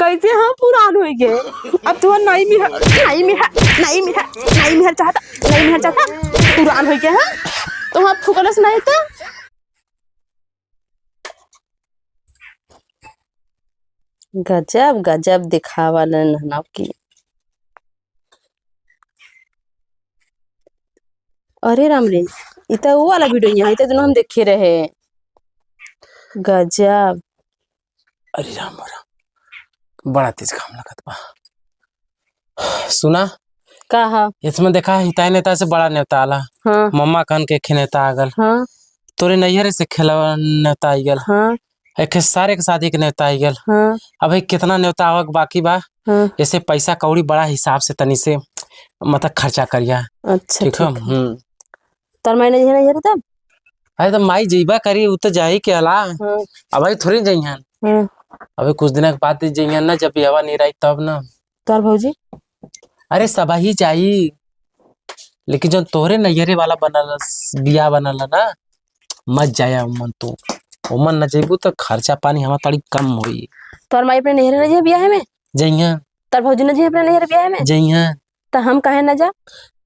कैसे हम पुरान हो गए? अब तो नहीं मिह नहीं मिह नहीं मिह नहीं मिहर चाहता, नहीं मिहर चाहता, पुरान हो गए हैं तो वहाँ फुकलस नहीं तो। गजब गजब दिखावलन हनाव की। अरे राम रे, इ त वो वाला वीडियो यहाँ, इ त दोनों हम देखे रहे। गजब। अरे राम राम, बड़ा तेज घाम लगत बा। सुना का हा? इसमें देखा हिताई नेता से बड़ा नेता आला। हाँ। मम्मा कहन के नेता आगल। हाँ। तोरे नैहरे से खेला नेता आई गल। हाँ। एक सारे के शादी के नेता आई गल। हाँ। अब भाई कितना नेता आवक बाकी बा। हाँ। ऐसे पैसा कौड़ी बड़ा हिसाब से तनी से मतलब खर्चा करिया। अच्छा, ठीक है। ठीक। तोर माई नहीं नैहरे तब? अरे तो माई जइबा करी, उ तो जाही के हला। हाँ। अब भाई थोड़ी जइहन। हाँ। अबे कुछ दिन के बाद जइहन ना, जब हवा नहीं रही तब ना। तोर भौजी? अरे सब ही जाई, लेकिन जो तोहरे नैहरे वाला बनल बिया बनल ना, मत जाया उमन। तो उमन न जइबू तो खर्चा पानी हमार तड़ी कम होई। तोर माई अपने नैहरे न जाए बियाह में? जइहन। तोर भौजी न जाए अपने नैहरे बियाह में? जइहन। तो हम काहे न जा?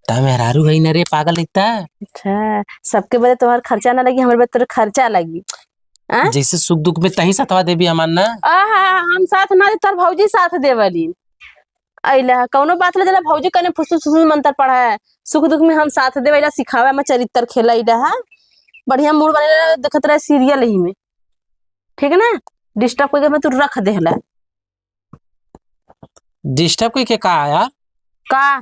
ता मेहरारू है न रे पागल लगता। अच्छा, सबके बदे तुम्हार खर्चा ना लगी, हमारे बदे तोर खर्चा लगी। आ? जैसे सुख दुख में तही सतवा देबी हमार ना। आहा, हम साथ ना दे, तोर भौजी साथ देवली। अइला कौनो बात ले जला भौजी कने फुसफुस फुसफुस मंत्र पढ़ा है, सुख दुख में हम साथ देवे, इला सिखावे हम चरित्र खेला इला है। बढ़िया मूड बने देखत रहे सीरियल ही में, ठीक है ना? डिस्टर्ब करके मैं तू रख देहला। डिस्टर्ब के का यार? का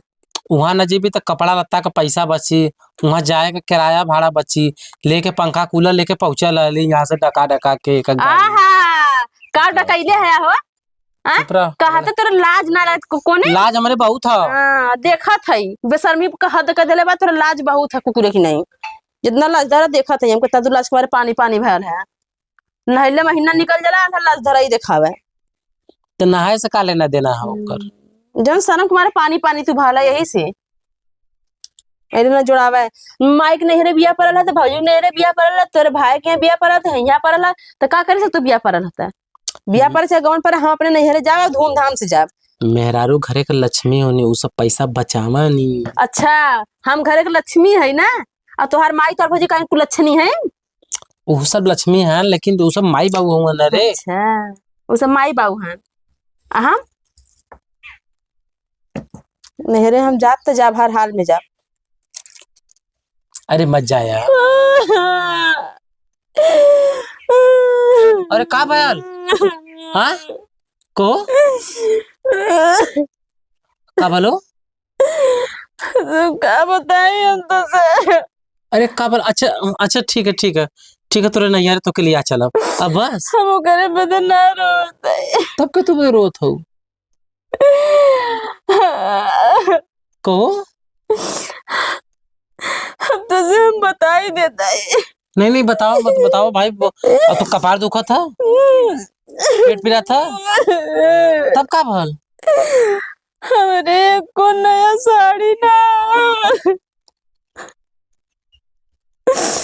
वहाँ न जेबी तो कपड़ा लत्ता का पैसा बची, वहाँ जाए का किराया भाड़ा बची, लेके पंखा कूलर लेके पहुंचा ली यहाँ से डका डका के एक गाड़ी। आहा, का डकैले है हो? कहा तो तोरा लाज ना लाज कोने? लाज हमारे बहुत है। हाँ, देखत है बेशर्मी का हद कर देले बा, तोरा लाज बहुत है कुकुरे की नहीं। जितना लाज धरा देखत है हमको, तू लाज के बारे पानी पानी भयल है। नहले महीना निकल जाला, आधा लाज धरा ही देखावे। तो नहाए से का लेना देना है ओकर? जन शर्म के मारे पानी पानी तू भाला यही से अरे ना जोड़ावे। माइक नहरे बिया परल है तो भौजी नहरे बिया परल है, तोरे भाई के बिया परल है, यहाँ परल है, तो का करे से तू बिया परल होता? बिया पर से गवन पर हम अपने नहरे जावे, धूमधाम से जावे। मेहरारू घरे के लक्ष्मी होनी, उ सब पैसा बचावा नी। अच्छा, हम घरे के लक्ष्मी है ना, और तोहार माई तोहर भौजी काहे कुलक्षणी है? उ सब लक्ष्मी है, लेकिन उ सब माई बाबू हुआ ना रे। अच्छा, उ सब माई बाबू हैं। हम नहरे हम जात तो जाब, हर हाल में जाब। अरे मत जा यार। अरे का भयल? हाँ को का भलो? का बताई हम तो से? अरे का भल? अच्छा अच्छा, ठीक है ठीक है ठीक है, तोरे नैहर तो के लिए चलब अब बस। हम ओकरे बदे ना रोते। तब के तू रोत हो? को अब तो से हम बता ही देता है। नहीं नहीं बताओ मत बताओ भाई। अब तो कपार दुखा था, पेट पीड़ा था, तब का भल? हमरे को नया साड़ी ना।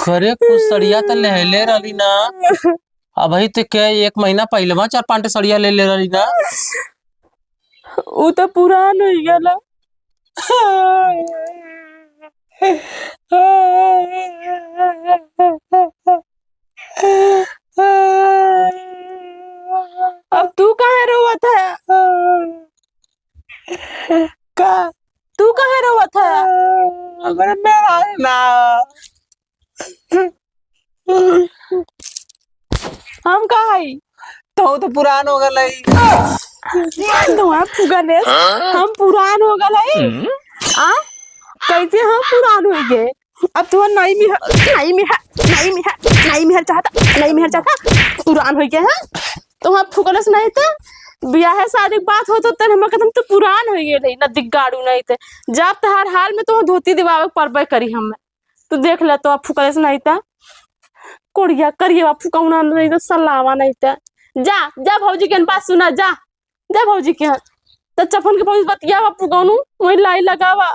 खरे कुछ सड़िया तो लेले रही ना। अब तो क्या एक महीना पहले वहां 4-5 सड़िया ले ले रही ना। वो तो पुरान हो गया। अब तू काहे रोवत है? का तू काहे रोवत है? अगर मेरा ना हम का हई? तो पुरान हो गई। तो आप गणेश, हम पुरान हो गए। आ कैसे हम पुरान हो गए? अब तो नहीं मिह नहीं मिह नहीं मिह नहीं मिहर चाहता, नहीं मिहर चाहता, पुरान हो गए हैं तो हम फुकलस नहीं तो बियाह शादी के बात हो तो हम कदम तो पुरान हो गए रही ना दिगाड़ू नहीं थे। जब तो हर हाल में तो धोती दिवावे परबे करी हम। तू देख ले तो अब फुकलस नहीं था कोड़िया करिए फुकौना नहीं तो सलावा नहीं था। जा जा भौजी के बात सुना, जा जा भौजी के तो चफन के भौजी बतिया फुकौनू वही लाई लगावा।